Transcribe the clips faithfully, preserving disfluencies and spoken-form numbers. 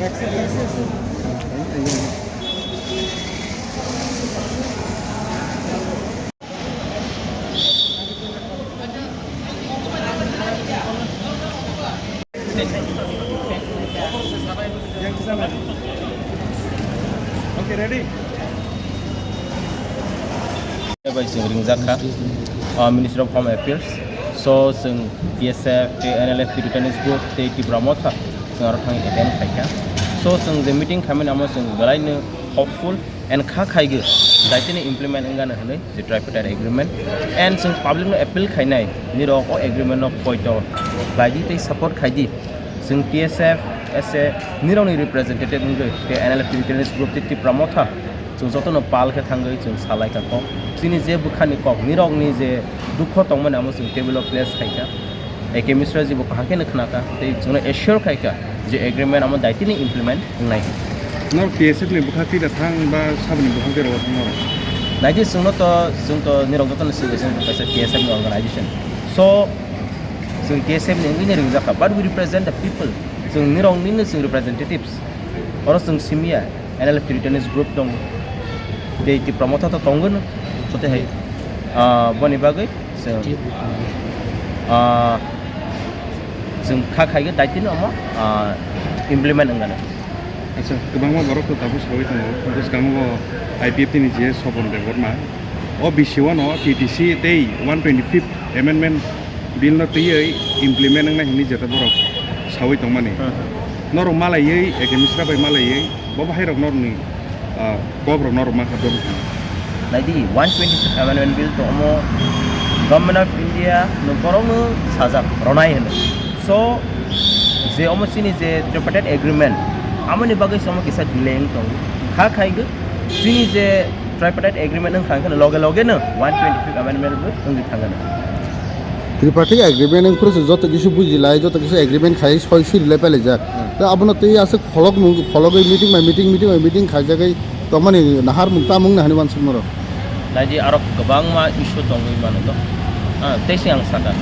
Okay, ready? Bai chwng ringjak kha, uh, Ministry of Home Affairs. So, chwng T S F, tei N L F T Returnees Group, tei Tipra Motha, chwng aro thangwi attend khai kha. So, chwng je meeting khaimani amo chwng belaino hopeful and kha khaigwi daitino implement wngano hwnwi je tripartite agreement. And chwng public no appeal khainai, nirok o agreement no poito khlaidi tei support khaidi. Chwng T S F, S A, nirokni representative wngwi tei N L F T Returnees Group tei Tipra Motha, chwng jotono pal khe thangwi chwng salai kha kok. Chini je bwkhani kok, nirokni je dukho tongmani amo chwng table o place khai kha. A K Misra ji bo kaham khe khna kha, tei chwngno assure khai kha je agreement amo daitino implement wngnai. Norok T S F ni bwkha twi da thang ba saboni bwkha twi rw thang norok? Naidi chwngno to, chwng to nirok jotono swigwi chwng kaisa T S F ni organization. So, chwng T S F ni wngwi ringjak kha, but we represent the people. Chwng nirok nini chwng representatives. Oro chwng simi ya, N L F T Returnees Group tongo. Tei Tipra Motha to tongo no, joto hai. Ah, boni bagwi chwng, ah, chwng kha khaigwi daitino omo, ah, implement wngano. Acha, kwbangma borok to tabuk sawi tongo. Bwskango I P F T ni G S Sobon Debbarma. O B C one o T T C tei one twenty-fifth Amendment Bill no twiwi implement wngnai hwnwi jeta borok sawi tongmani. Hmm. Norok malaiwi, A K Misra bai malaiwi, bo bahairok norokni, ah, kok rok norok mankha dong. Naidi, one twenty-fifth Amendment Bill to omo Government of India no borokno sajak ronai hwno. So, je omo chini je tripartite agreement, amoni bagwi se omo kisa delay wng tongo. Kha khaigwi chini je tripartite agreement wng kha, wngkhano loge loge no one twenty-fifth amendment bo wngwi thangano. Tripartite agreement wngphuru se joto kisa bujilai, joto kisa agreement khai soi siri lai pailai jak. Hmm. Ta abono tei aswk pholok nung, phologwi meeting by meeting, meeting by meeting khaijagwi tongmani naharmung tamung nahani uansuk norok. Naidi aro kwbangma issue tongwi mano to. Ah, tei se ang saka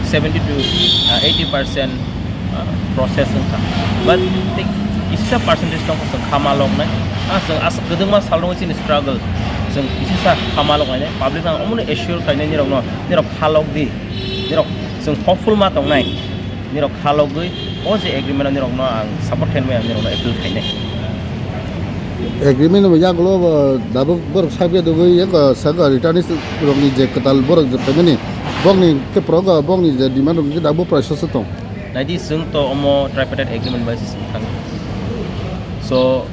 seventy to, ah, eighty percent ah, process wngkha. But tei kisa percentage tongkha chwng kha maloknai. Ah, chwng aswk kwdwkma salrogwi chini struggle. Chwng kisisa kha maloknai, public no omono assure khlainai nirokno, nirok kha lokdi, nirok chwng hopeful ma tongnai, nirok kha lokgwi o je agreement o nirokno ang support khainai, ang nirokno appeal khainai. Agreement bo yagulo bo dabuk borok sakya dugwi yak saka returnees rokni je kwtal borok je phaimani bokni khe borok bokni je demand rok khe dabuk process o tong. Naidi, chwng to omo tripartite agreement bai se thang. So,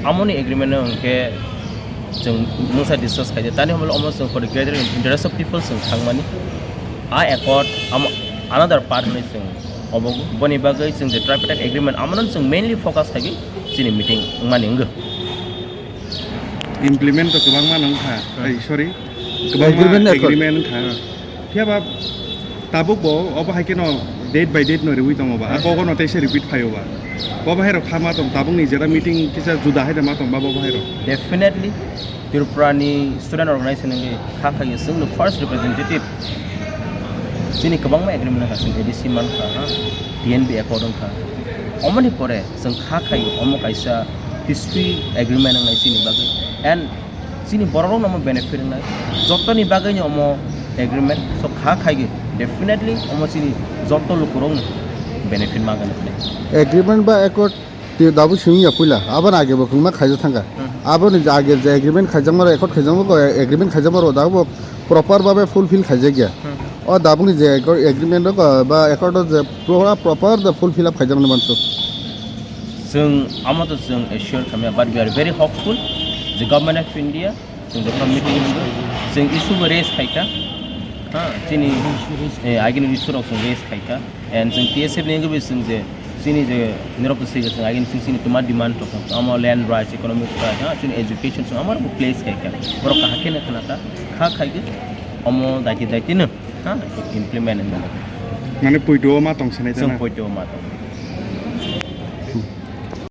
amoni agreement no hwnkhe chwng mungsa discuss khaide. Tani hwnba omo chwng for the greater interest of people chwng thangmani. A accord amo another part hwnwi chwng obo boni bagwi chwng je tripartite agreement amono chwng mainly focus khaiwi chini meeting wngmani wngkha. Implement to kwbangma no wngkha. Hmm. Ai, sorry. Kwbangma agreement accord. Agreement wngkha. Hmm. Phiya ba tabuk bo obo hai kheno date by date no riwi tongo ba. Hmm. Ako no teisa repeat phaio ba. Bo bahai rok khama tong tabuk ni jeta meeting kisa juda hai da ma tong ba bo bahai rok. Definitely. Tripura ni student organization ni kha khayo chwng no first representative. Chini kwbangma agreement wngkha, chwng A D C mankha, ha, T N B accord wngkha. Omoni pore chwng kha khai omo kaisa history agreement wngnai chini bagwi. And chini borok rokno omo benefit wngnai. Jotoni bagwi no omo agreement, so kha khai definitely omo chini joto lukurokno benefit ma gwnang. Agreement ba accord Tei dabuk simi ya puila, aboni age bo kwbangma khaijak thangkha. Hmm. Aboni je age je agreement khaijakma rok, accord khaijakma rok, agreement khaijakma rok dabuk bo proper babe fulfill khaijakya. Hmm. O dabukni je agreement rok, ah, ba accord rok je pura proper the fulfill up khaijakmani mansuk. Chwng amo to chwng assure khamya, but we are very hopeful je Government of India Chwng jephru meeting wngkha, chwng issue bo raise khaikha. Ha, chini, eh, agini issue rok chwng raise khaikha. And chwng T S F ni wngwi chwng je, chini je, nirok to swikha chwng agini chwng chini twma demand rok, omo land rights, economic rights, ha, chini education chwng omo rok place khaikha. Borok kaham khe no khna kha, kha khaigwi omo daiti daiti no, ha, implement wngmano. Mane poito ma tong sanai ta na? Chwng poito ma tong.